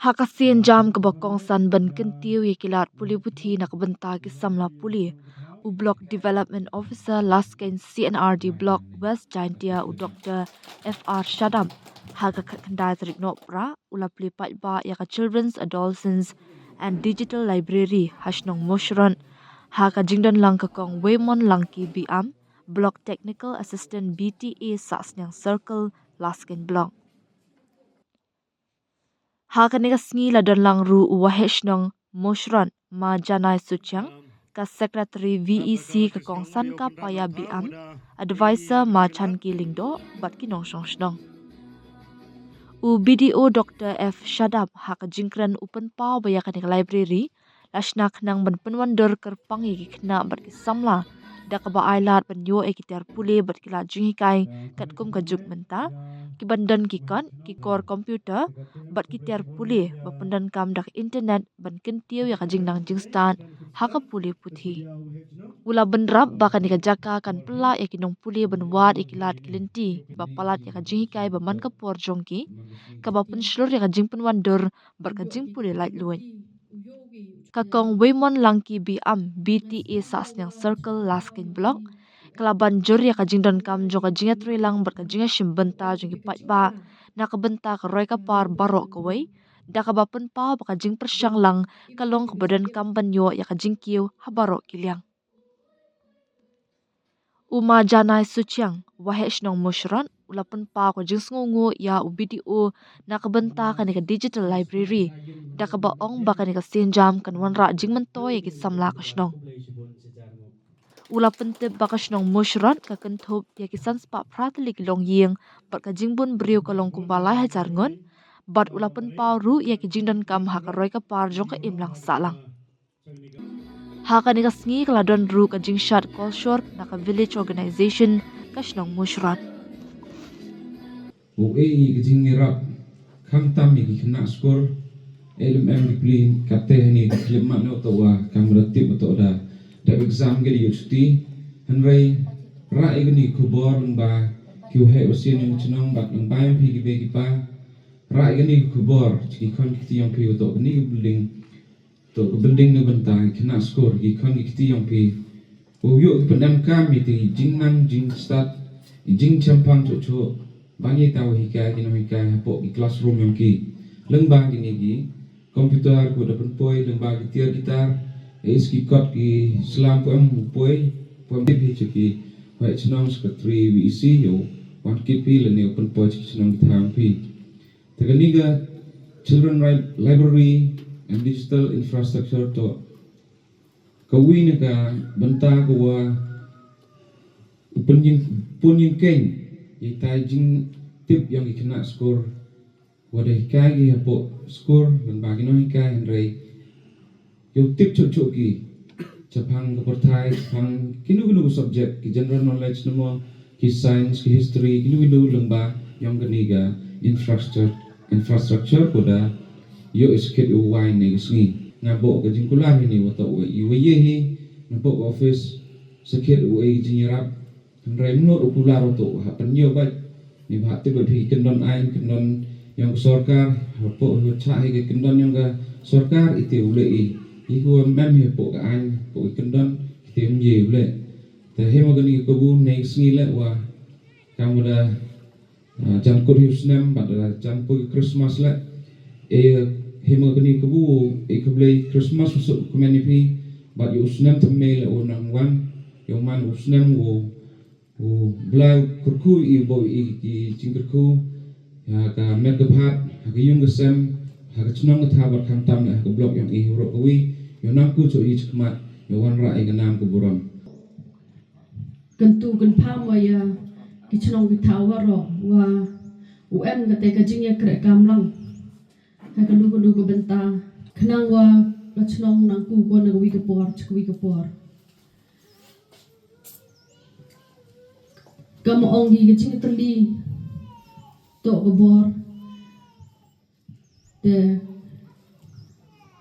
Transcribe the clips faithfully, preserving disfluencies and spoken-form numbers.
Ha ka sienjam kaba kongsan ban kyntiew ïa ki lad pule puthi na ka bynta ki samla pule, u Block Development Officer Laskein C and R D Block West Jaintia, u Doctor F R Shadap, ha ka khatkhyndai tarik Nohprah u la plie paidbah ïa ka Children's, Adolescents and Digital Library ha shnong Mawshynrut, ha ka jingdonlang ka Kong Waymon Langki B M, Block Technical Assistant B T A Sahsniang Circle, Laskein Block. Ha kane ka sngi la don lang ruh u Waheh Shnong Mawshynrut, Ma Janai Suchiang, ka Secretary V E C ka Kong Sankapaya B M, Advisor Ma Chanki Lyngdoh, bad ki nongshong shnong. U B D O Doctor F Shadap ha ka jingkren u pynpaw ba ïa kane ka library la shna khnang ban pynwandur kyrpang ïa ki khynnah bad ki samla da kaba ai lad ban ïoh ïa ki tiar pule bad ki lad jinghikai katkum ka juk mynta, ki ban don ki kot, ki kor computer bad ki tiar pule ba pyndonkam da ka internet ban kyntiew ïa ka jingnang jingstad ha ka pule puthi. U la bynrap ba kane ka jaka kan pynlah ïa ki nongpule ban wad ïa ki lad ki lynti ba palat ïa ka jinghikai ba man ka por jong ki, kaba pynshlur ïa ka jingpynwandur bad ka jingpule laitluid. Ka Kong Waymon Langki B M, B T A Sahsniang Circle, Laskein Block, ka la ban jur ïa ka jingdonkam jong ka jingïatreilang bad ka jingïashim bynta jong ki paidbah na ka bynta ka roi ka par baroh kawei, da kaba pynpaw ba ka jingpyrshang lang ka long kaba donkam ban ïoh ïa ka jingkiew ha baroh ki liang. U Ma Janai Suchiang, Waheh Shnong Mawshynrut, u la pynpaw ka jingsngewnguh ïa u B D O na ka bynta kane ka digital library, da kaba ong ba kane ka sienjam kan wanrah jingmyntoi ïa ki samla ka shnong. U la pyntip ba ka shnong Mawshynrut ka kynthup ïa ki san spah phra tylli ki longïing bad ka jingbun briew ka long kumba lai hajar ngut, bad u la pynpaw ruh ïa ki jingdonkam ha ka roi ka par jong ka imlang sahlang. Ha kane ka sngi ka la don ruh ka jingshad kolshor na ka Village Organization ka shnong Mawshynrut. U ei ka jingïarap khamtam ïa ki khynnah skul, ei lem em ki pli, katte hani ka khlem mano to wa kam da tip to da dep exam ki da ïoh chuti. Hynrei rah ïa kane ka khubor lyngba ki waheh wasien ïa ka chnong bad lyngba ïa phi ki bei ki pa. Rah ïa kane ka khubor sha ki khon ki kti ïong phi, to kane ka building, to ka building na bynta ki khynnah skul, ki khon ki kti ïong phi. Wow ïoh ki pyndem kam ïa ki jingnang jingstad, jingchempang chuh chuh ban ïa ta wa hikai ki nonghikai hapoh ki classroom ïong ki. Lyngba kine ki computer ko da pynpoi, lyngba ki tiar ki tar, ïa ki kot ki slam, poi em poi, poi em tip hi sha ki waheh chnong, secretary V E C, ïoh wan kit phi lane pynpoi sha ki chnong ki thaw ïong phi. Te kane ka Children Ri-, Library and Digital Infrastructure to ka wi na ka bynta ka wa u pynïeng, pynïeng keiñ ïa tai jingtip ïong ki khynnah skul, wa da hikai ki hapoh skul lyngba ki nonghikai, hynrei ïoh tip chuh chuh ki shaphang ka pyrthai, shaphang kino kino ka subject, ki general knowledge, namo ki science, ki history, kino kino lyngba ïong kane ka infrastructure, infrastructure ko da ïoh i skit u wai ne ka sngi. Nga buh ka jingkular hi ne wa to wa i wa ye hi, nga buh ka office skit u ei jingïarap. Hynrei mynno u kular u to ha pynïoh bad ni ba tip bad phi kyndon aiñ, kyndon ïong ka sorkar, hapoh ha chah hi ka kyndon ïong ka sorkar, ite u leh i. I ku mem hi hapoh ka aiñ, hapoh ka kyndon, ite um ye u leh. Te hi ma kani ka kabu ne sngi leh wa kam wa da, ah, jan kut hi u snem bad da jan kut Christmas leh. E, hi ma kani ka kabu, e, khublei Christmas u suk kmen i phi bad ïa u snem thymmai leh u nang wan, ïa u man u snem u U Blai u kyrkhu i bad i ki jingkyrkhu ha ka met ka phad, ha ka ïung ka sem, ha ka chnong ka thaw bad khamtam ha ka block ïong i, baroh kawei ïa u nang ku cho i chikmat ïa u wanrah i ka nam ka burom. Kyntu kynpham wa ïa ki chnong ki thaw baroh wa u em kata ka jingïakhreh kam lang ha ka nu ka nu ka bynta, khnang wa ka chnong nang ku ko na kawei ka por cha kawei ka por. Kam ong ki ka jingtylli to ka bor. Te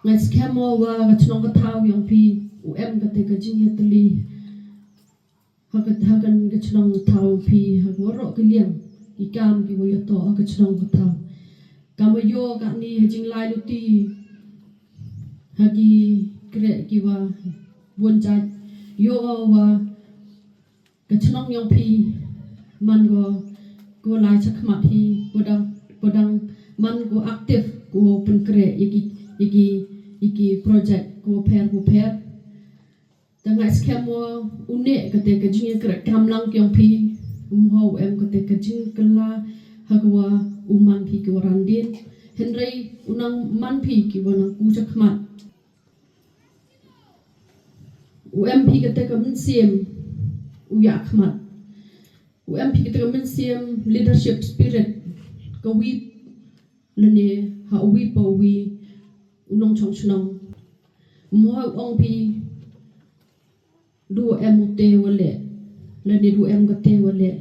ngai skhem mo wa ka chnong ka thaw ïong phi u em kata ka jingtylli ha ka, ha ka, ka chnong ka thaw phi, ha ka waroh ka liang ki kam ki wa ïa to ha ka chnong ka thaw. Ka ma ïoh kane ha jinglai luti ha ki kreh ki wa bun jait, ïoh wa ka chnong yong phi man ko, ko lai chakhmat hi, ko dang, ko dang man ko active, ko pynkreh ïa ki, ïa ki, ïa ki project ko pher ko pher. Te nga skhem wa une kate ka jingïakreh kam lang yong phi, um ho em kate ka jingkylla ha ka wa u man phi ka wa randin. Hynrei u nang man phi ki wa nang ku chakhmat. U em phi kate ka mynsiem u ïa khmat. U em phi kate ka mynsiem leadership spirit ka wi lane ha u wi pa u wi u nongchong chnong. Mo u ong phi du em u te wa leh lane du em kate wa leh.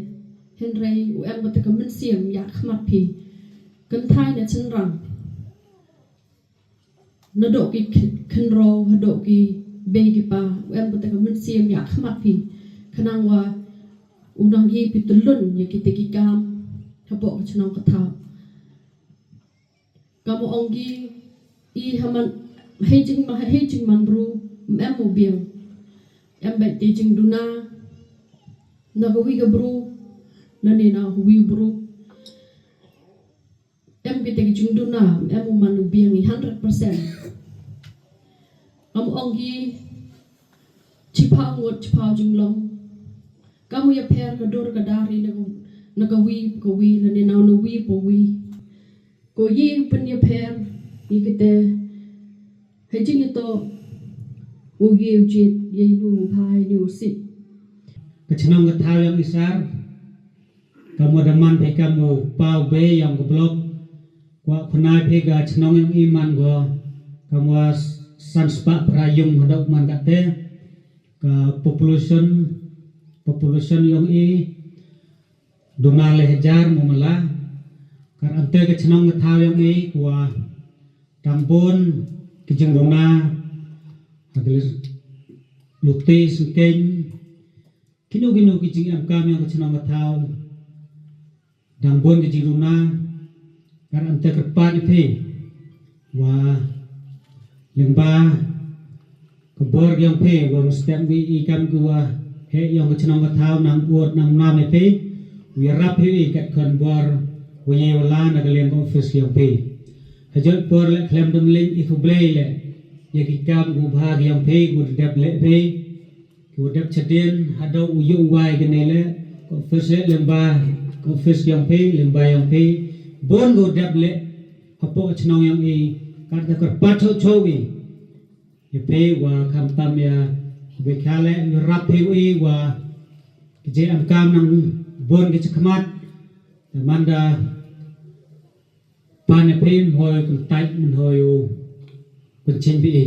Hynrei u em kate ka mynsiem ïa khmat phi. Kynthai na chynrang. Nadoh ki khynraw hadoh ki bei ki pa, u em kata ka mynsiem ïa khmat phi. Khnang wa u nang hi phi tylun ïa kita ki kam hapoh ka chnong ka thaw. Kam ong ki i haman hei jing ma hei jing man bru, em u biang. Em bai te jing duna na ka wi ka bru, na ne na wi bru. Em kita ki jingduna, em u man u biang i hundred percent. Am ong ki chiphaw ngut chiphaw jinglong. Kam u ïapher ka dur ka dari na ka wi ka wi lane na na wi pa wi. Ko ye u pynïapher ye kita ha jingito u ye u jit ye nu u bha ye nu u si. Ka chnong ka thaw yang isar. Kam wa daman phi kam u paw be yong ka blok. Kwa khunai phi ka chnong yong i man go. Kam wa san spah pra yung hadok man kate. Ka population, population yong i duna le hajar mo mala. Kar ante ka chnong ka thaw yong i kwa tang bon ki jingduna. Haglis luti sengkeng. Kino kino ki jingem kam yong ka chnong ka thaw. Dang bon ki jingduna. Kar ante kyrpad i phi. Wa lengba ka bor yong phi wa step wi i kam ki wa he yong ka chnong ka thaw nang ut nang nam i phi. Wi rap phi i kat khon bor wa ye wa la na ka liang ka office yong phi. Hajot bor le khlem dum ling i khublei le. Ya ki kam ku bha ki yong phi ku dep le phi. Ki u dep chadien hadaw u yu wai kane le ka office le lengba ka office yong phi lengba yong phi. Bon ka u dep le hapoh chnong yong i. Kar da kyrpad cho cho i ya phi wa kham tam ya. Bi kha le yu rap phi i wa ki je am kam nang bon ki chakmat. Manda pan ya phi mhoi kun tai mhoi u kun chin bi i.